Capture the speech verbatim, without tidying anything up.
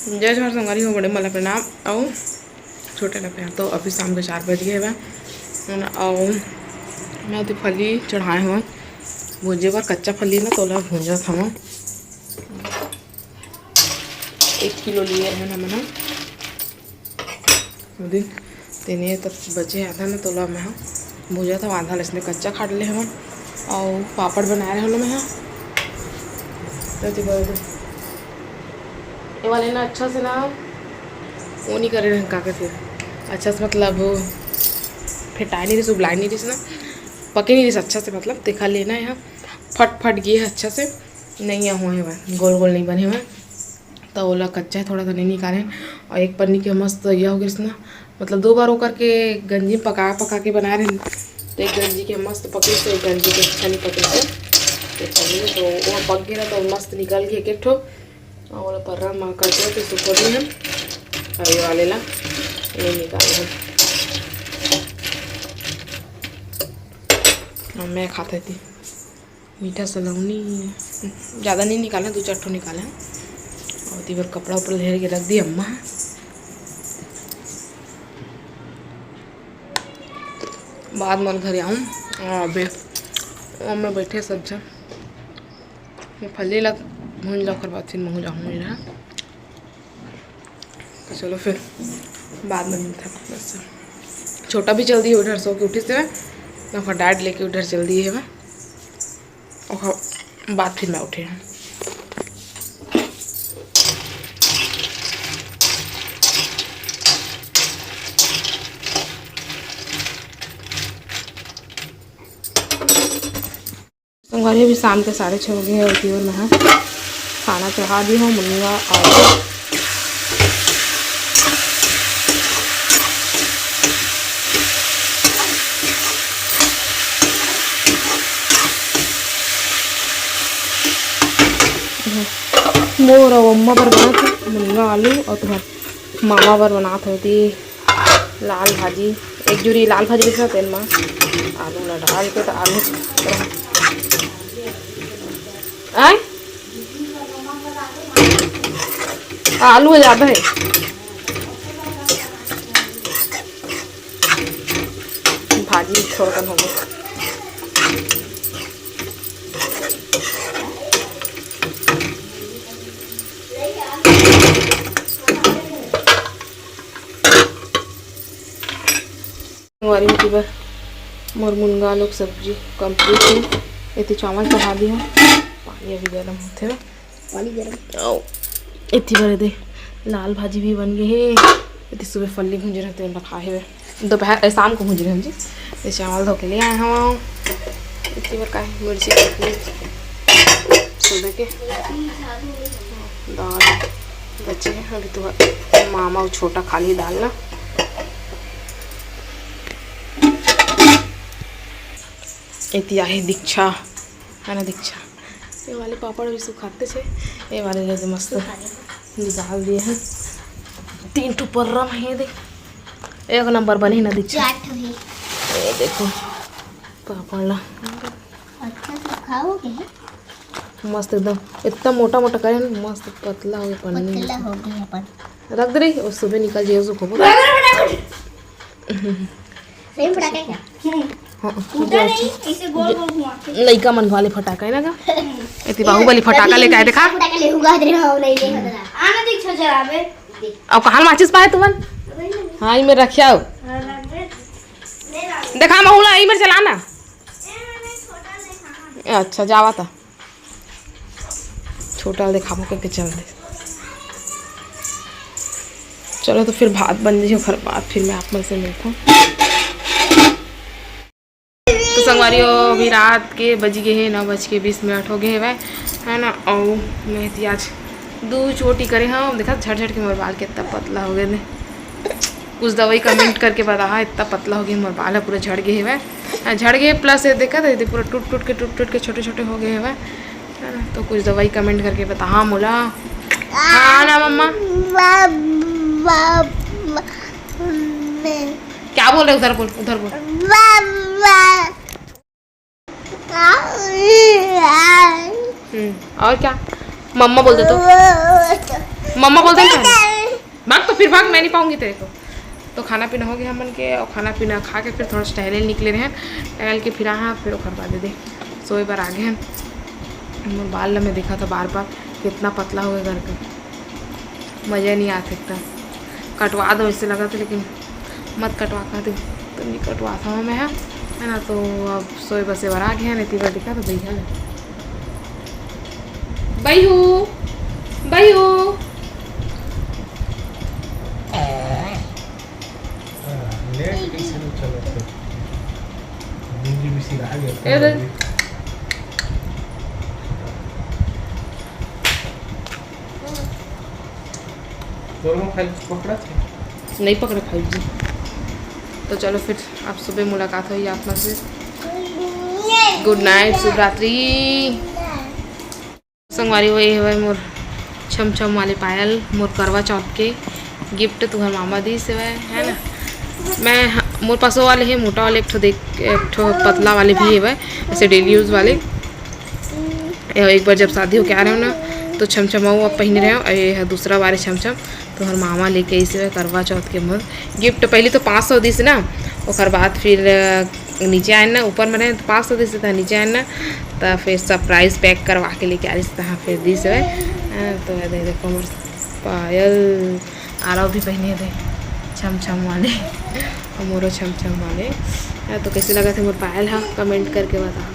जय जोहार संगवारी हो, बड़े मन ला प्रणाम अउ छोटे ला प्यार। तो अभी शाम के चार बज गे हवय, है ना? अउ मैं तो फली चढ़ाए हवं भूंजे बर, कच्चा फली ना, तोला भूंजत हवं। एक किलो लिए रहन हमन ह। ओ दिन तेने तक बचे आधा न, तोला मैं ह भूंजत हवं, आधा ल इसने कच्चा काट ले हवं। अउ पापड़ बनाए रहन मैं ह। तो एती बर ये वाले ना अच्छा से ना वो नहीं करे रहन, का कहते, अच्छा से मतलब फेटाए नहीं रहिस, उबलाए नहीं रहिस ना, पके नहीं रहिस अच्छा से, मतलब तेखा लेना है फट फट गे हे अच्छा से, नहीं हुए हवय, गोल गोल नहीं बने हवय। तो ओला कच्चा है, थोड़ा सा नहीं निकाले। और एक पन्नी के मस्त यह हो गइस ना, मतलब दो बार ओकर के गंजी में पका पका के बनाए रहे, तो एक गंजी के मस्त पकड़िस, तो एक गंजी के अच्छा नहीं पकड़िस। तो पन्नी तो वो पक गया तो मस्त निकल गया एक एक ठो। और ओला पर्रा में कचरा के सुखो दी हम, और ये वाले ला ये निकाल हम। और मैं खाते थी। मीठा सलौनी ज़्यादा नहीं निकाला, दो चार ठो निकाला। और एती बर कपड़ा उपड़ा घेर के रख दी अम्मा। बाद में घर आऊँ। अबे अम्मा बैठे सब झन, मैं फली ला भूंज ला, ओकर बाद फिर महूँ जाहूँ मेरा। तो चलो फिर बाद में मिलता है। बस छोटा भी जल्दी उधर सो के उठिस हे, ओकर dad लेके उधर जल्दी हे, ओकर बाद फिर मैं उठे हूँ। संगवारी, अभी शाम के साढ़े छः हो गए हैं। और मैं ह खाना चढ़ा दी हूँ मुनगा और मोर अउ अम्मा बर बनात हे मुनगा आलू, और तुम्हार मामा बर बनात होती लाल भाजी। एक जुरी लाल भाजी रखना तेल मा, आलू ला डाल के तो आलू, आय, आलू ज़्यादा है। भाजी थोड़ा कन हो गया। संगवारी हो, एती बर मोर मुनगा आलू के सब्जी complete हे। एती चावल चढ़ा दी हूँ, पानी अभी गरम होथे। पानी गरम। अउ एती बर दे लाल भाजी भी बन गए हे। एती सुबह फल्ली भूंजे रहते हैं, रखा है दोपहर, ए, शाम को भूंजे रहन जी। ये चावल धो के ले आए हूँ। एती बर का है, मिर्ची चटनी सुबह के दाल बचे हैं अभी तो, मामा अउ छोटा खाली दाल ना। एती आहे दीक्षा, है ना दीक्षा? ये वाले पापड़ भी सुखाते थे, ये वाले ले दे मस्त निकाल दिए हैं। तीन ठो पर्रा में है दे, एक नंबर बने ना दीक्षा। चार ठो है। ये देखो पापड़ ला। अच्छा सुखाओगे? मस्त एकदम, इतना मोटा मोटा करे ना, मस्त पतला हो गया पन्नी। पतला हो गया अपन। रख दे रही, और सुबह निकल जाए उसको। सही में फटाका है क्या? हाँ, उधर नहीं, इसे गोल गोल घुमा के। लइका मन वाले फटाका है ना का? एती बाहुबली फटाका लेके आए, देखा? फटाका ले हुआ दे रहा हो, नहीं, नहीं होता। आना दीक्षा जलावे। अब कहाँ माचिस पाए तुमन? हाँ, इमेर रखिया हो। हाँ, रख दे। देखा महुला, इमेर चलाना। अच्छा, जावा था। छोटा दिखाबो करके चल दे। चलो तो फिर भात बन जाए, ओकर बाद फिर मैं आप मन से मिलता हूँ। तो संगवारी हो, अभी रात के बज गए हैं नौ बज के बीस मिनट हो गए हवय, है ना। और मैं एती आज दू चोटी करे हूँ, देखा झड़ झड़ के मोर बाल कितना पतला हो गए। कुछ दवाई comment करके बताहा, इतना पतला हो गया मोर बाल ह, पूरा झड़ गए हवय। हाँ, झड़ गए plus ये देखा था, ये पूरा टूट टूट के, टूट टूट के छोटे छोटे हो गए हवय, है ना। तो कुछ दवाई comment करके बताहा मोला। हाँ ना मम्मा, क्या बोल रहे? उधर बोल, उधर बोल। हम्म, और क्या? मम्मा बोल दे तो। मम्मा बोलते हैं, "भाग।" भाग तो फिर भाग, मैं नहीं पाऊंगी तेरे को। तो खाना पीना हो गया हमन के, और खाना पीना खा के फिर थोड़ा सा टहले निकले रहे। टहल के फिर आहा, फिर ओकर बाद दे सोए बर आ गए हैं। मोर बाल ला मैं देखा था बार बार, कितना पतला हो गया करके, मज़ा नहीं आता एकदम। कटवा दो ऐसे लगा था, लेकिन मत कटवा का दे, तो नहीं कटवा था मैं, है ना। तो अब सोए बसे बर आ गए हैं, नहीं तो दिखा तो भैया ने। बैहू, बैहू। नेट कैसे नहीं चलत है? दू जीबी सिरा गया। ए दे। तोर मोबाइल पकड़ा थे? नहीं पकड़ा फाइव जी। तो चलो फिर, अब सुबह मुलाकात होई आप मन से। गुड नाइट, शुभ रात्रि। संगवारी, वही हवय मोर छम छम वाले पायल, मोर करवा चौथ के गिफ्ट तुहर मामा दीस हवय, है ना। मैं ह-, मोर पास वो वाले हे, मोटा वाले, एक ठो देख, एक ठो पतला वाले भी हवय, ऐसे डेली यूज वाले। ये एक बार जब शादी होके आ रहे हो ना, तो छम छम वो अब पहिने रहे हो, और ये है दूसरा वाले छम छम, तुहर मामा लेके आइस हवय करवा चौथ के मोर गिफ्ट। पहली तो पाँच सौ दीस ना, ओकर बाद फिर, अ, नीचे आए ना, ऊपर में रहे तो पाँच सौ दीस था, नीचे आए ना, तो फिर सरप्राइज पैक करवा के लेके आ रही था, फिर दीस हवय। हाँ, तो ये दे-, देखो मोर पायल, आरव भी पहिने थे छम छम वाले, और मोरो छम छम वाले। हाँ, तो कैसे लगा थे मोर पायल हा, कमेंट करके बताओ।